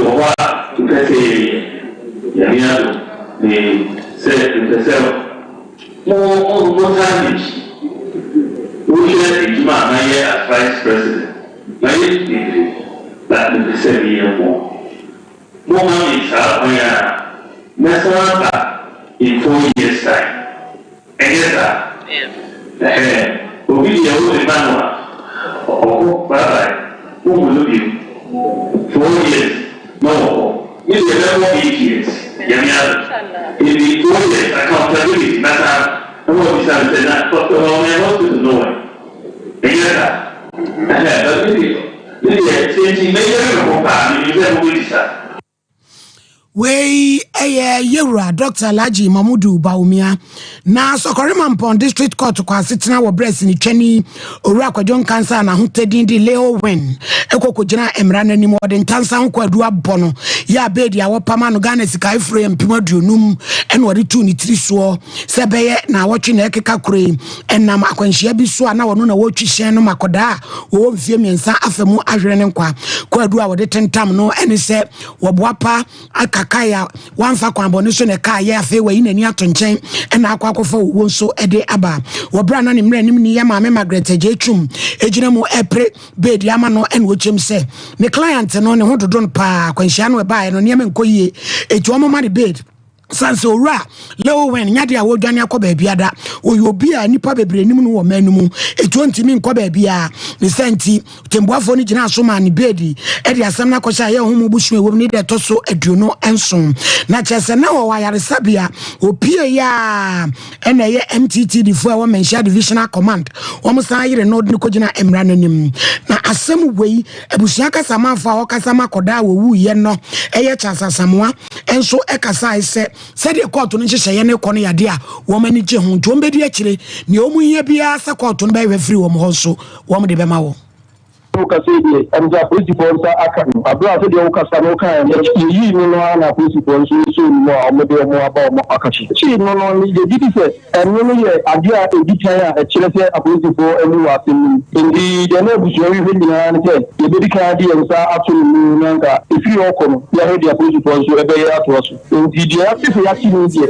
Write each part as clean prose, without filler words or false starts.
wɔ hɔ a mepɛ sɛ yɛyɛ. Nyame adom, me sɛ mepɛ sɛ mo mo taa m'akyi. Wohwɛ adwuma a mayɛ as vice president, mayɛ bebree, but mepɛ sɛ meyɛ more. Momma me saa kwan a mɛsan aba in 4 years time. Ɛnyɛ saa? Ɛhɛn, obi deɛ wode ma no a, ɔkɔ, bye bye, wohu no bio. 4 years na wɔ hɔ. Me deɛ mɛbɔ 8 years, Nyame adom. Nti 4 years accountability mɛsan na wɔbisa me sɛ na Dr. Bawumia hospital no wɔ ɛnyɛ saa? Ɛhɛn, but me deɛ sɛ nti mɛyere me ho paa, menim sɛ mobɛbisa. Wei ɛyɛ yɛwura Dr. Alhaji Mamudu Bawumia. Na Sɔkɔre Mampɔn District Court kɔ asetena wɔ berɛ sinitwani Owura Kwadwo Nkansa a n'ahotadin de Leo Win ɛkɔ kɔgyina mmara no anim. Wɔde ntansa ho kwadu abɔ no yɛ abeedi a wɔpama no Ghana sika efuro yɛ 50,000 ɛna wɔde tuu ne tiri soɔ sɛ bɛyɛ na awɔtwe na ɛkeka koro yi ɛnam akwanhyia bi so a na wɔno na wɔretwi hyɛn no ma akɔdaa a wɔwɔ mfie 3 afa mu ahwere ne nkwa. Kwadu a wɔde tentam no ɛne sɛ wɔboa pa akakae a wamfa kwan bɔne so na ɛkaa yɛ. Afei wayi n'ani ato nkyɛn ɛna akɔ akɔfa owuo nso ɛde aba. Wɔberɛ a na ne mmerɛ anim ni yɛ maame Margaret Agye Twum ɛgyina mu ɛpere beedi ama no ɛna wɔkyɛm sɛ ne client no ne ho dodo no paa. Akwanhyia no ɛbaeɛ no, nneɛma nkɔ yie, ɛti wɔn ma ne bail sanse owura Leo Wen nyade a wɔdwane akɔ baabi ada. Wɔyɛ obi a nipa bebree nim no wɔ man no mu, ɛtu ntumi nkɔ baabi a ne sɛ nti tembuafoɔ no gyina so ma ne beedi ɛde asɛm no akɔhyɛ a ɛyɛ ho mu busua ɛwɔ mu ne deɛ ɛtɔ so 27. Na kyerɛ sɛ na wɔwɔ ayaresabea opie yɛ a ɛna ɛyɛ MTTD foɔ a ɛwɔ Manhyia Divisional Command wɔn san yere no de no kɔgyina mmara no anim. Na asɛm wei, abusua kasamanfoɔ a wɔkasa ma akɔdaa a wɔwuiɛ no ɛyɛ Charles Asamoa nso ɛkasae sɛ sɛdeɛ kɔɔto no nhyehyɛeɛ no kɔ no yadeɛ a wɔn ani gye ho, nti wɔn bɛdi akyire nea wɔn hia biara sɛ kɔɔto no bɛhwɛ firi wɔn hɔ nso wɔn de bɛma wɔn. Wokasa yi deɛ, ɛm sɛ apolisifoɔ nsa aka no aberɛ a sɛdeɛ wokasa no wokae no, yɛyii no no ara na apolisifoɔ nso soo no mu a ɔmode ɔmo aba ɔmo akakye kyii no no. Yɛgye di sɛ ɛno no yɛ adeɛ a ɛdi kan a ɛkyerɛ sɛ apolisifoɔ ani wɔ asɛm no mu. Nti deɛ na abusua hwehwɛ nyinaa ne sɛ yɛbɛdi kan de yɛn nsa ato no mu na nka ɛfiri hɔ kɔ no yɛahwɛ deɛ apolisifoɔ nso ɛbɛyɛ atoa so. Nti deɛ yɛate sɛ yɛakye no deɛ,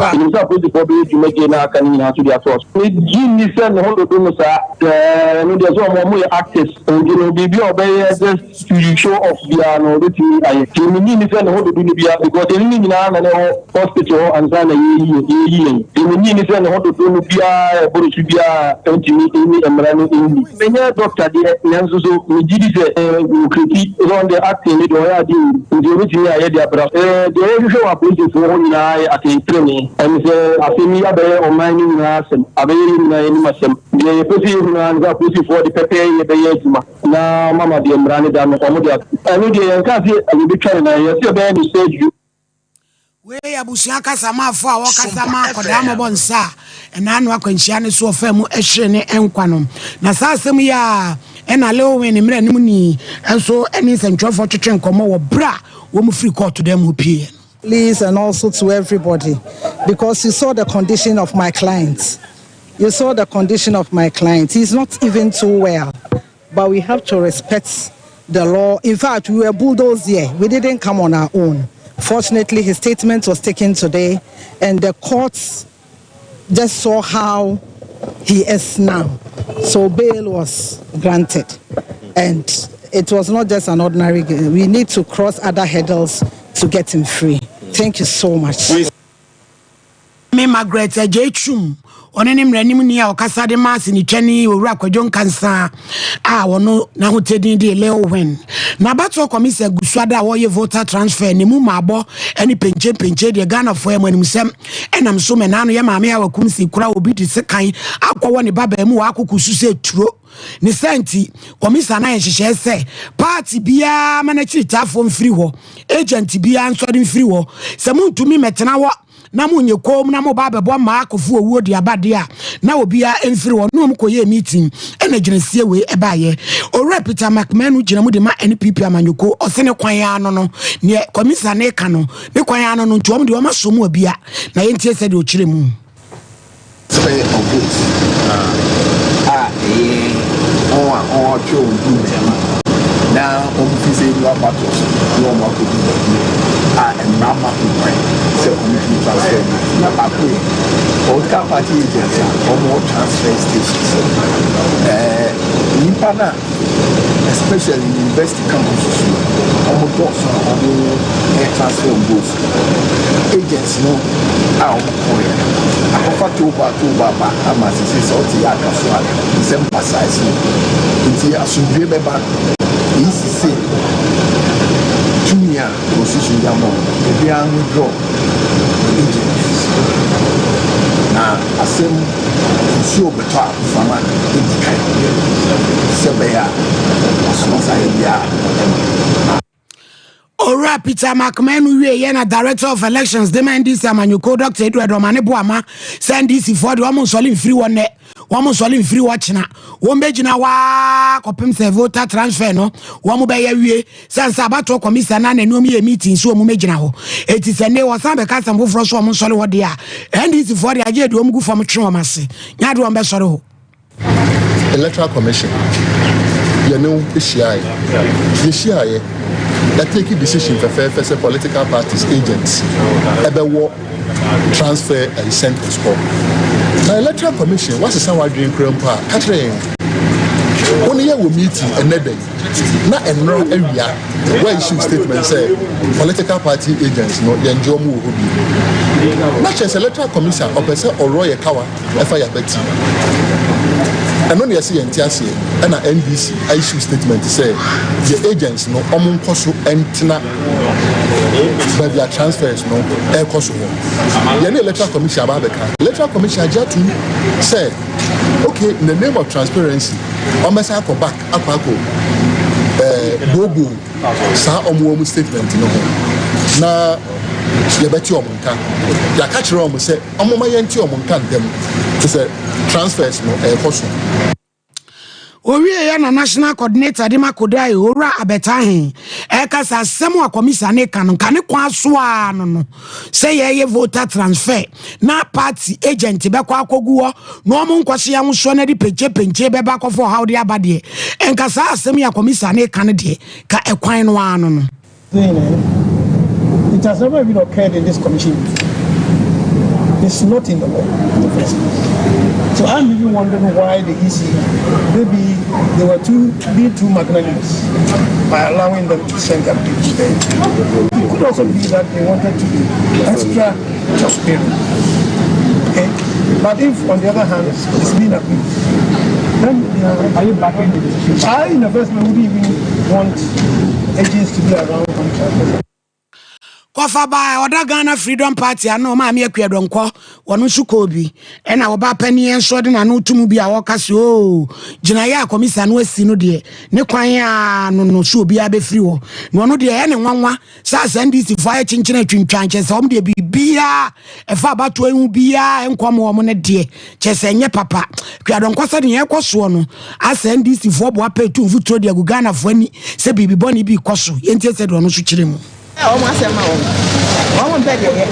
ɛnim sɛ apolisifoɔ bɛyɛ dwumadie na aka no nyinaa nso de atoa so. Megye nni sɛ ne ho dodo no saa. Ɛno deɛ, sɛ ɔmo yɛ actors nti no, biribi a ɔbɛyɛ just to show off biara no ɔbɛtumi ayɛ. Nti menni ni sɛ ne ho dodo no biara because ɛno ne nyinaa na ne wɔ hospital hɔ ansa na yɛyi yɛn. Nti menni ni sɛ ne ho dodo no biara ɛboro so biara ntumi ɛni mmara no ɛnni. Menyɛ doctor deɛ, nanso so megye di sɛ ɔkreti sɛ ɔno deɛ acting ne deɛ ɔyɛ adeɛ wɔ nti ɔbɛtumi ayɛ de abra. Deɛ yɛhwehwɛ wɔ apolisifoɔ hɔ nyinaa yɛ atɛntenenee. Ɛne sɛ asɛm yi abɛyɛ ɔman no nyinaa asɛm, abɛyɛ yɛ nyinaa anim asɛm. Deɛ yɛpɛ sɛ yɛhu naa ne sɛ apolisifoɔ de pɛpɛɛ yɛbɛyɛ adwuma na mama deɛ mmara ne da no ɔmo de ato. Ɛno deɛ, yɛnka sɛ yɛbɛtwa ne nan, yɛsɛ yɛbɛyɛ ne surgery. Wei abusua kasamafoɔ a wɔkasa ma akɔdaa mmɔbɔ nsa a ɛna ano akwanhyia no so ɔfa mu ɛhwere ne nkwa no. Na saa asɛm yi a ɛna Leo Win mmerɛ anim ni nso ɛne nsɛntwerɛfoɔ twetwe nkɔmmɔ wɔ berɛ a wɔn firi kɔɔto dan mu pie. Please, and also to everybody, because you saw the condition of my client. You saw the condition of my client. He's not even too well, but we have to respect the law. In fact, we were bulldozed here. We didn't come on our own. Fortunately, his statement was taken today, and the courts just saw how he is now. So bail was granted. And it was not just an ordinary game. We need to cross other hurdles to get him free. Thank you so much. Me Margaret Agye Twum, ɔne ne mmaranim ni a ɔkasa de ma asenitwani Owura Kwadwo Nkansa a ɔno n'ahotadin de Leo Wen. Na abatoɔ kɔmisa gu so ada a wɔyɛ voter transfer ne mu maabɔ ne penkyempenkye deɛ Ghanafoɔ ɛmo animsɛm ɛnam so mɛ naano yɛ maame a wakum si kora obi de sekan akɔwɔ ne ba baamu wɔ akoko so sɛ turo ne sɛ. Nti kɔmisa no ayɛ nhyehyɛɛ sɛ party biara ma n'akyiri mfiri hɔ, agent biara nsɔre mfiri hɔ. Sɛ montumi mmɛtena hɔ na monyɛ kom na moba abɛbɔ mmaa akɔfo owuo de aba deɛ a, na obiara mfiri hɔ. Na wɔn kɔyɛ meeting ɛna gyinasie wei ɛbaayɛ. Owura Peter McManu gyina mu de ma NPP amanyɔkuo. Ɔse ne kwan ano no, neɛ kɔmisa ne ka no ne kwan ano no, nti wɔn deɛ wɔn asɔ mu abia na yɛntie sɛdeɛ ɔkyerɛ mu. Transfer of votes a ɛyɛ wɔn a wɔatwe wɔn ho nneɛma. Na wɔn fi sɛ edu abatoɔ so na wɔn akɔdu baabi a mmara ma ho kwan sɛ wɔn tumi transfer vote. Na baako yɛ political party agents a wɔn wɔ transfer stations. Ɛɛ nnipa no a especially university campus so no wɔn dɔɔso a wɔn transfer votes agents no a wɔn kɔɛ no akɔfa toba toba ba ama sisi sɛ ɔte yɛ aka so a nsɛm basaa si nti asomdwe bɛba. Eyi sisi tumi a constitution de ama wɔn obiara no draw agents na asɛm nsuo bɛtɔ a mframa edi kan sɛ bɛyɛ a basabasa yɛ biara ɛma. Owura Peter Mac Manu wie yɛ na Director of Elections de ma NDC amanyɔkuo, Dr Edward Omane Boama, sɛ NDC foɔ deɛ, wɔn nsɔle mfiri wɔ nnɛ, wɔn nsɔle mfiri wɔ kyena, wɔn bɛgyina waa kɔpem sɛ voter transfer no wɔn bɛyɛ wie, sɛ nsa abatoɔ kɔmisa na n'anim yɛ meeting so wɔn bɛgyina hɔ. Eti sɛ ne wɔsan bɛka asɛm foforɔ so wɔn nsɔle hɔ deɛ a, NDC foɔ deɛ, agye deɛ wɔn gu fam twe wɔn ase nyaade wɔn bɛsɔre hɔ. Electoral Commission, yɛne wo hyiaeɛ, yɛhyiaeɛ, yɛatake decision fɛfɛɛfɛ sɛ political parties agents ɛbɛwɔ transfer and centers hɔ. Na Electoral Commission, woasesa w'adwene kora mpo a, ka kyerɛ yɛn. Wo ne yɛ wɔ meeting ɛnɛ da yi na ɛnnora awia wa issue statement sɛ political party agents no, yɛngye ɔmo wɔ hɔ bio. Na kyerɛ sɛ Electoral Commission ɔpɛ sɛ ɔrɔ yɛ kawa ɛfa yɛ abati. Ɛno ne yɛsɛ yɛnte aseɛ. Ɛna NDC issue statement sɛ yɛ agents no, ɔmo nkɔ so ɛntena baabi a transfers no ɛrekɔ so hɔ. Yɛne Electoral Commission aba abɛka. Electoral Commission agye atum sɛ okay, in the name of transparency, ɔmmɛsa akɔ back akɔ booboo saa ɔmo wɔn statement no ho na yɛbɛte ɔmo nka. Yɛaka kyerɛ ɔmo sɛ ɔmo ma yɛnte ɔmo nka ntɛm te sɛ transfers no ɛrekɔ so. Owie yɛ na national coordinator de ma Kodai, Owura Abɛtahen, ɛka sɛ asɛm a kɔmisa ne ka no nka ne kwan so a no sɛ yɛyɛ voter transfer na party agent bɛkɔ akɔgu hɔ na ɔmo nkɔhyɛ ahosuo no de penkyepɛnkye bɛba akɔfɔ ɔhaw de aba deɛ, ɛnka saa asɛm yi a kɔmisa ne ka no deɛ, ka ɛkwan no ara no. It has never even occurred in this commission before. It's not in the law in the first place. So I'm even wondering why the EC, maybe they were too being too magnanimous by allowing them to send their people there. It could also be that they wanted to be extra transparent. Okay? But if, on the other hand, it's been abused, then they are, Are you backing the decision? I, in the first place, wouldn't even want agents to be around on transfer. Kɔfa baa ɔda Ghana Freedom Party ano, Maame Akua Dɔnkɔ, wɔno nso kɔɔ bi. Ɛna ɔba panin nso de n'ano to mu bi a wɔka sɛ oo, gyinaeɛ a kɔmisa no asi no deɛ, ne kwan a no so obiara bɛfiri hɔ na ɔno deɛ, ɛyɛ ne nwanwa sɛ asɛ NDC foɔ ayɛ kyenkyene atwintwan kyɛ sɛ ɔm deɛ, biribiaa ɛfa abatoɔ yi ho biaa nkɔm wɔn no deɛ, kyɛ sɛ ɛnyɛ papa. Kuadɔnkɔ sɛ deɛ ɛkɔ soɔ no, asɛ NDC foɔ boa pɛ tu mfuturo de agu Ghanafoɔ ani sɛ biribi bɔne bi kɔ so. Yɛntie sɛ deɛ ɔno nso kyerɛ mu. Wɔn asɛm ma wɔn mpɛ deɛ yɛ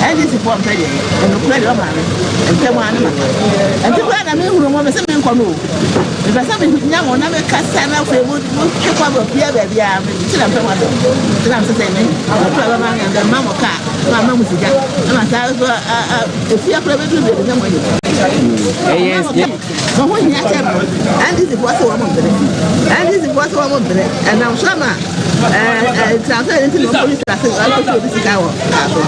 NDC foɔ mpɛ deɛ yɛ nnukura deɛ ɔmaa me ntɛm ano ma nti kura na mehuru mo mɛ sɛ menkɔ no o, mepɛ sɛ menya mo na mekasa na afei mo twe kɔ abɔ bia baabi a mete na mpɛ mo asɛm nti na mesɛ sɛ me nukura bɛma me bɛma mo kaa na ma mo sika na ma saa so efie akora bɛduru baabi na mo ayɛ mo ho hia kyɛ no. NDC foɔ sɛ wɔn mpene, NDC foɔ sɛ wɔn mpene ɛnam so ama transfer nti na polisi ase akɔsi obi sika wɔ kaa so.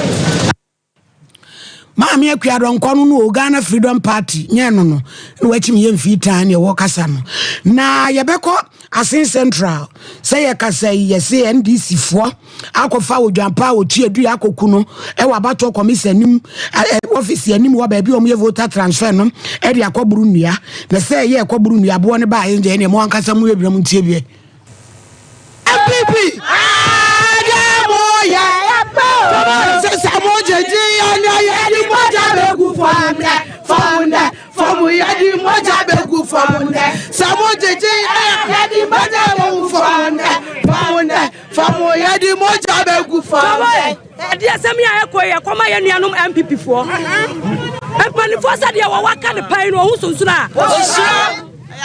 Maame Akua Dɔnkɔ no o, Ghana Freedom Party nyɛ no na wakyim yɛ mfii tan ne ɛwɔ kasa no. Na yɛbɛkɔ Asen Central sɛ yɛkasa yi, yɛse NDC foɔ akɔfa odwampa a wɔtua dua akɔku no ɛwɔ abatoɔ kɔmisa anim, ɔfisi anim wɔ baabi a wɔyɛ voter transfer no, ɛde akɔboro nnua. Na sɛ ɛyɛ ɛkɔboro nnua aboɔ no baa yɛn deɛ, ɛneɛ mo ankasa mu yɛ binom ntie biɛ. NPP sɛ mo gyegye yɛ na yɛde mogya bɛgu fam nɛ, fam nɛ, fam, yɛde mogya bɛgu fam nɛ. Sɛ mo gyegye yɛ, yɛde mogya bɛgu fam nɛ, fam nɛ, fam, yɛde mogya bɛgu fam nɛ. Ɛdeɛ sɛm yɛ a ɛkɔ yɛ kɔma yɛ nuanom NPP foɔ mpanimfoɔ sɛ deɛ wɔwɔ aka ne pan no ɔho sonsono a.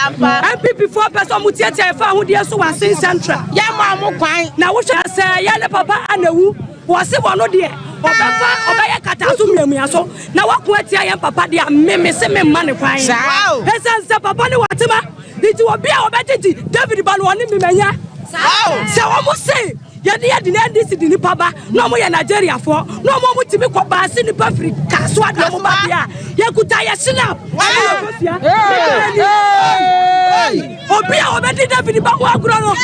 NPP foɔ pɛ sɛ ɔmo tiatia yɛn fa ahodeɛ so wɔ Asin Central. Yɛmma ɔmo kwan. Na wohwɛ sɛ yɛ ne papa Anawu, wɔse wɔno deɛ ɔbɛfa ɔbɛyɛ kataa so mmiamia so na wako atia yɛn papa deɛ a, me mese memma ne kwan. Ɛsiane sɛ papa ne watema nti obi a ɔbɛgyegye David ba no ɔne me manya. Sɛ wɔn se yɛde yɛde na NDC de nipa ba na wɔn yɛ Nigeriafoɔ na wɔn wɔn tumi kɔ baase nipa firi kasoa deɛ wɔn ba deɛ a yɛkuta yɛ snap ɛne yɛ kosua obi a wɔbɛdi David ba ho agorɔ no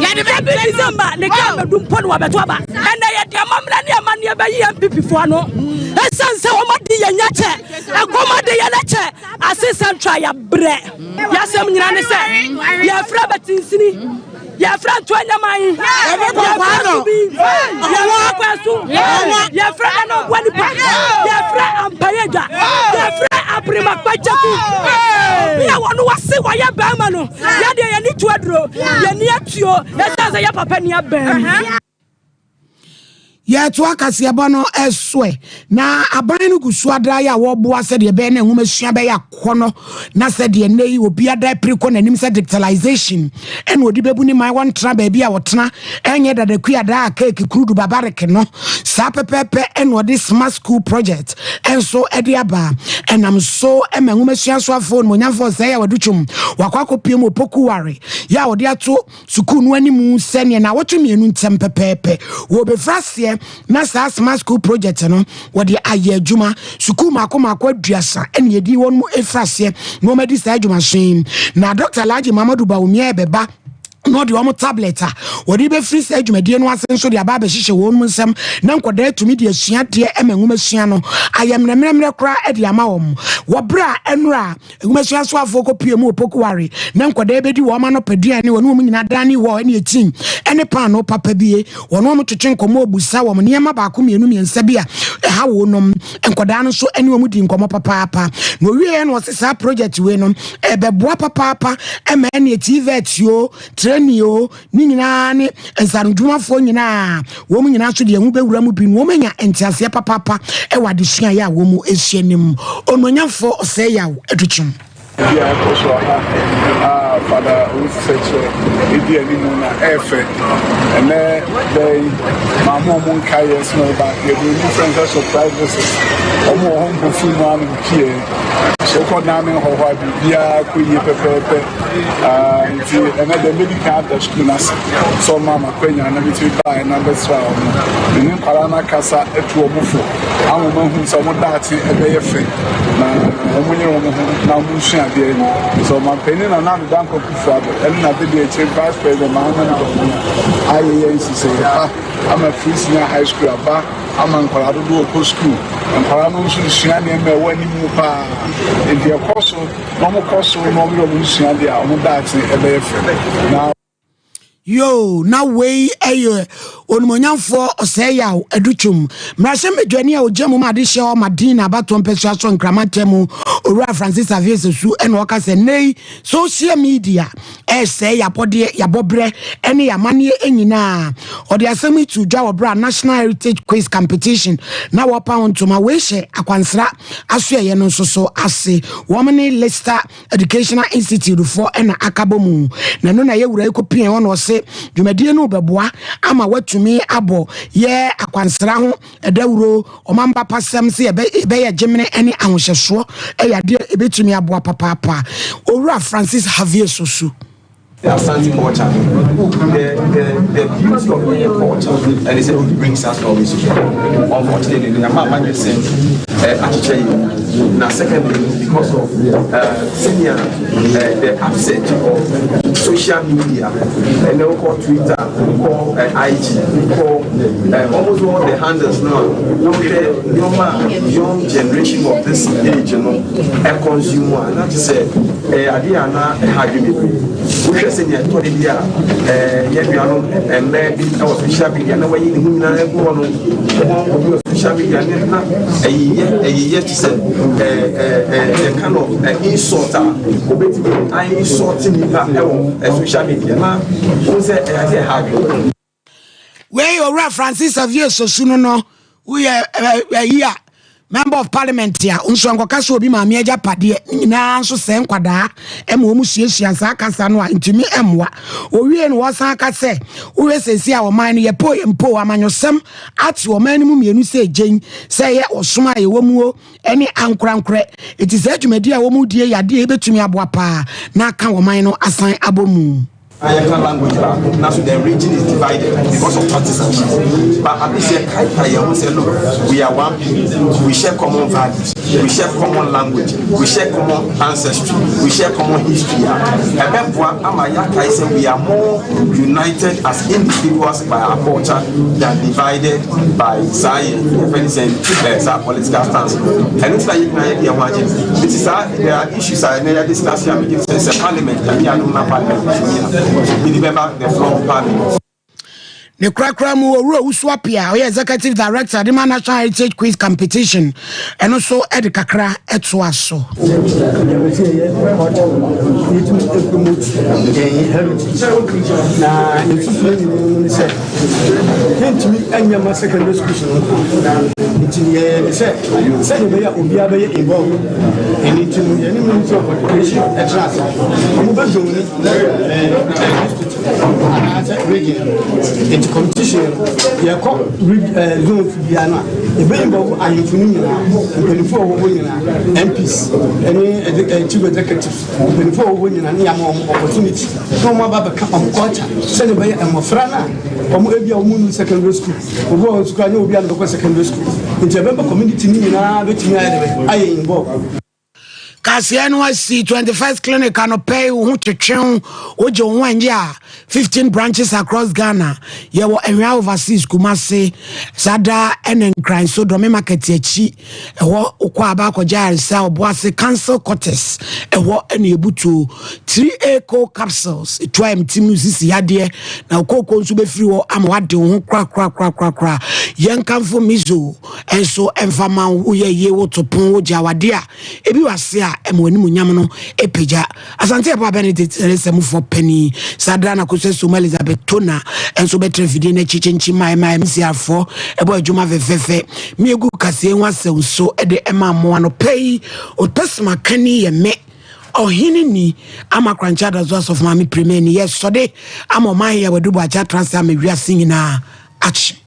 yɛde bɛ December ne kaa bɛdu mpo no wɔbɛto aba. Ɛnna yɛde amammerɛ ne amanneɛ bɛyi NPP foɔ ano ɛsiane sɛ wɔn adi yɛn nya kyɛ ɛkɔm ade yɛn kyɛ ase central yɛabrɛ yɛasɛm nyina ne sɛ yɛfrɛ bɛtinsini yɛfrɛ ntoanyaman yɛfrɛ subi yɛfrɛ kwasu yɛfrɛ nana ɔboa nipa yɛfrɛ ampayɛdwa yɛfrɛ abrima kpagyaku obi a wɔno wase wɔyɛ bɛrima no yɛdeɛ yɛne tu aduro yɛni atuo ɛsiane sɛ yɛ papa ni abɛn. Yɛtoa kaseɛbɔ no so ɛ. Na aban no gu so adra yɛ a wɔboa sɛdeɛ ɛbɛyɛ na nwomasua bɛyɛ akɔnnɔ na sɛdeɛ nnɛ yi obi ada apiri kɔ n'anim sɛ digitalization ɛna ɔde bɛbu ne man wɔntena baabi a wɔtena ɛnyɛ dadakui adaa a keeki kurudu babareke no saa pɛpɛɛpɛ ɛna ɔde smart school project ɛnso ɛde aba ɛnam so ɛma nwomasua so afo onimonyamfoɔ sɛe a wɔde twom wakɔ akɔpie mu opoku ware yɛ a wɔde ato sukuu no anim sɛ neɛ naawɔtwe mmienu ntɛm pɛpɛɛpɛ wɔbɛfiri aseɛ na saa smart school project no wɔde ayɛ adwuma. Sukuu mako mako 30 ɛne yɛdi wɔn mu ɛfiri aseɛ na wɔn adi saa adwuma so yi. Na Dr. Alhaji Muhammadu Bawumia ɛbɛba na ɔde wɔn tablet a wɔde bɛfiri saa dwumadie no ase nso de aba abɛhyehyɛ wɔn mu nsɛm na nkwadaa atumi de asua adeɛ ma nwoma sua no ayɛ mmerɛmmerɛmmerɛ koraa de ama wɔn wɔ berɛ a ɛnora Nwomasua soafoɔ kɔpue mu wɔ Pokuware na nkwadaa bɛdi wɔn anɔpaduane, wɔne wɔn nyinaa dane hɔ ne atim ne paanoo papa bi. Wɔne wɔn twetwe nkɔmmɔ, ɔbusa wɔn nneɛma baako mmienu mmiɛnsa bi a ɛha wɔnom. Nkwadaa no nso ne wɔn di nkɔmmɔ papaapa. Na ɔwieɛ no ɔse saa project wei no ɛbɛboa papaapa ma ɛneɛ TVET o, training o, Ne nyinaa ne nsaanodwumafoɔ nyinaa, wɔn nyinaa nso deɛ ho bɛwura mu bi no, wɔn anya nteaseɛ papaapa wɔ adesua yɛ a wɔn asua no mu. Onuonyamfoɔ Ɔsɛe Yaw Adukyem. Bi a ɛkɔ so aha a Fada Owusu Sɛkyerɛ di anim na ɛyɛ fɛ. Ɛnɛ da yi, maame a wɔn nkae yɛn sɛ wɔba, yɛde obi frɛ no sɛ surprise visit. Wɔn wɔ hɔ mpofirim mu ara na mepie. So wokɔ dan no hɔ hɔ a biribiara kɔ yie pɛpɛɛpɛ. Ah, nti ɛnɛ deɛ mɛdi kan ada sukuu no ase sɛ ɔma ama kwanya na metumi baeɛ na bɛsra wɔn. Me ne nkwadaa no akasa atu wɔn fo ama wɔn ahu sɛ wɔn daakye ɛbɛyɛ fɛ na wɔn nyere wɔn ho na wɔn nsua adeɛ. Sɛ ɔmanpanin Nana Addo Dankwa Akufo-Addo ɛne n'abadiakyire Vice President Mahamadou Bawumia ayɛ yɛn nhyehyɛeɛ pa ama Free Senior High School aba ama nkwadaa dodoɔ kɔ sukuu. Nkwadaa no nso resua nneɛma a ɛwɔ anim paa. Nti ɛkɔ so na wɔkɔ so na wɔyɛ wɔn sua deɛ a, wɔn daakye ɛbɛyɛ fɛ. Na. Yoo, na wei yɛ Onimonyamfoɔ Ɔsɛeyaw Adutwum, mmarahyɛmbadwani a ɔgyina mu ma adehyeɛ hɔ ma Dina abatoɔ mpɛsoa so Nkrama ntam, Owura Francis Xavier Sessu na ɔka sɛ nnɛ yi social media ɛresɛe y'abɔdeɛ, y'abɔberɛ ne y'amanneɛ nyinaa. Ɔde asɛm yi too dwa wɔ berɛ a National Heritage Quiz Competition na wɔrepa ho ntoma. Wei hyɛ akwansra asoɛeɛ no nso so ase. Wɔn ne Leicester Educational Institute foɔ na aka bɔ mu. Na ɛno na yɛ wura yi kɔpie hɔ na ɔse dwumadie no bɛboa ama watumi abɔ yɛ akwansra ho dawuro, ɔmamba pasɛm sɛ yɛbɛyɛ gyemene ne ahohyɛsoɔ yɛ adeɛ a ɛbɛtumi aboa papaapa. Owura Francis Xavier Sosu. The Asante culture, the, the, the beauty of the culture, and it's it brings us always together. Unfortunately, the amount of akyekyɛ yi na secondly because of senior the upset of social media ɛnɛ wokɔ Twitter wokɔ IG wokɔ almost all the handles no a wohwɛ nneɛma a young generation of this age no ɛconsume a na kyerɛ sɛ ɛyɛ adeɛ a na ɛha adwene bebree. Wohwɛ sɛnea ɛtɔ da bi a yɛn nuanom mmaa bi wɔ social media na wɔayi ne ho nyinaa agu hɔ no, wɔn obi wɔ social media ne na ɛyeyɛ ɛyeyɛ te sɛ the kind of insult a obetumi a insult nipa ɛwɔ social media na wɔn sɛ ɛyɛ adeɛ ɛha adwene. Wei Owura Francis Xavier Sosu no no, woyɛ ɛyi a. Member of Parliament a nso ankɔka sɛ obi maame agyapadeɛ ne nyinaa nso sɛe nkwadaa ma wɔn suasua saa kasa no a ntumi mmoa. Wɔwie no wɔsan ka sɛ wohwɛ seesei a ɔman no yɛpoo yɛn mpoo amanyɔsɛm ate ɔman no mu mmienu sɛ egyen sɛ ɛyɛ ɔsom a yɛwɔ mu o ne ankorankorɛ eti saa dwumadi a wɔn die yɛ adeɛ a ebetumi aboa paa na aka ɔman no asan abɔ mu. Na yɛka language baako na so the region is divided because of partisanship but at least yɛkaekae yɛn ho sɛ look we are one people we share common values we share common language we share common ancestry we share common history a ɛbɛboa ama yɛakae sɛ we are more united as individuals by our culture than divided by saa yɛ yɛfɛ ne sɛ saa political stance no ɛno nti na yɛn nyinaa yɛde yɛn ho agye nti saa there are issues a ɛnɛ yɛ discuss a megye sɛ sɛ parliament nyame adom na parliament tumi a mede bɛba the floor of parliament. Ne korakora mu, Owura Owusu Appiah a ɔyɛ Executive Director de ma National Heritage Quiz Competition ɛno nso de kakra toa so. Yɛpɛ sɛ yɛyɛ culture no yɛtumi promote yɛn heritage na yɛsusua nyinaa mu ne sɛ yɛntumi nyɛ ma secondary schools no nko nti yɛyɛ ne sɛ sɛdeɛ ɛbɛyɛ a obiara bɛyɛ involve ɛno nti no yɛne Ministry of Education ɛtena ase ɔmo bɛ zone district anaasɛ region no nti competition no yɛkɔ zone biara no a yɛbɛ involve ahemfo no nyinaa mpanimfoɔ a wɔwɔ hɔ nyinaa MPs ɛne chief executives mpanimfoɔ a wɔwɔ hɔ nyinaa ne yɛama wɔn opportunity na wɔn aba bɛka wɔn culture sɛdeɛ ɛbɛyɛ mmɔfra no a wɔn ebi a wɔn nu secondary school obi wɔ sukuu anyɛ obi a no bɛkɔ secondary school nti ɛbɛba community no nyinaa bɛtumi ayɛ dɛ ayɛ involve. Kaseɛ no asi 21st Clinic anɔpɛ yi wo ho twetwe wo wogye wo ho angye a 15 branches across Ghana yɛwɔ Anwea Overseas Kumase saa daa ɛne Nkran so Dɔme Market akyi ɛhɔ wokɔ aba akɔgye ayaresa Ɔboase Council Quarters ɛhɔ ɛne ebutuo 3A co capsules etu ayɛ tim no sisi yadeɛ na okooko nso bɛfiri hɔ ama wade wo ho korakorakorakora yɛnkamfo miso ɛnso ɛmfa ma wo woyɛ yie woto pon wogye awadeɛ a ebi wɔ ase a ɛma w'animuonyam no pagya. Asante Ɛpa Benedict ne sɛmufoɔ panin. Saa da na Kosua Soma Elizabeth Tona nso bɛtena fidie no akyi kyenkyen ma ɛma MCRfoɔ ɛbɔ adwuma fɛfɛɛfɛ. Miegu kaseɛ ho asɛm so de ɛma mmoa no pɛ yi. Ɔpɛsoma kani yɛ me ɔhene ni ama Korankye Adazo Asɔfo Maame Piremani yɛ sɔde ama ɔman yɛ wadu bɔ akyɛ atra ase ama wiase nyinaa akye.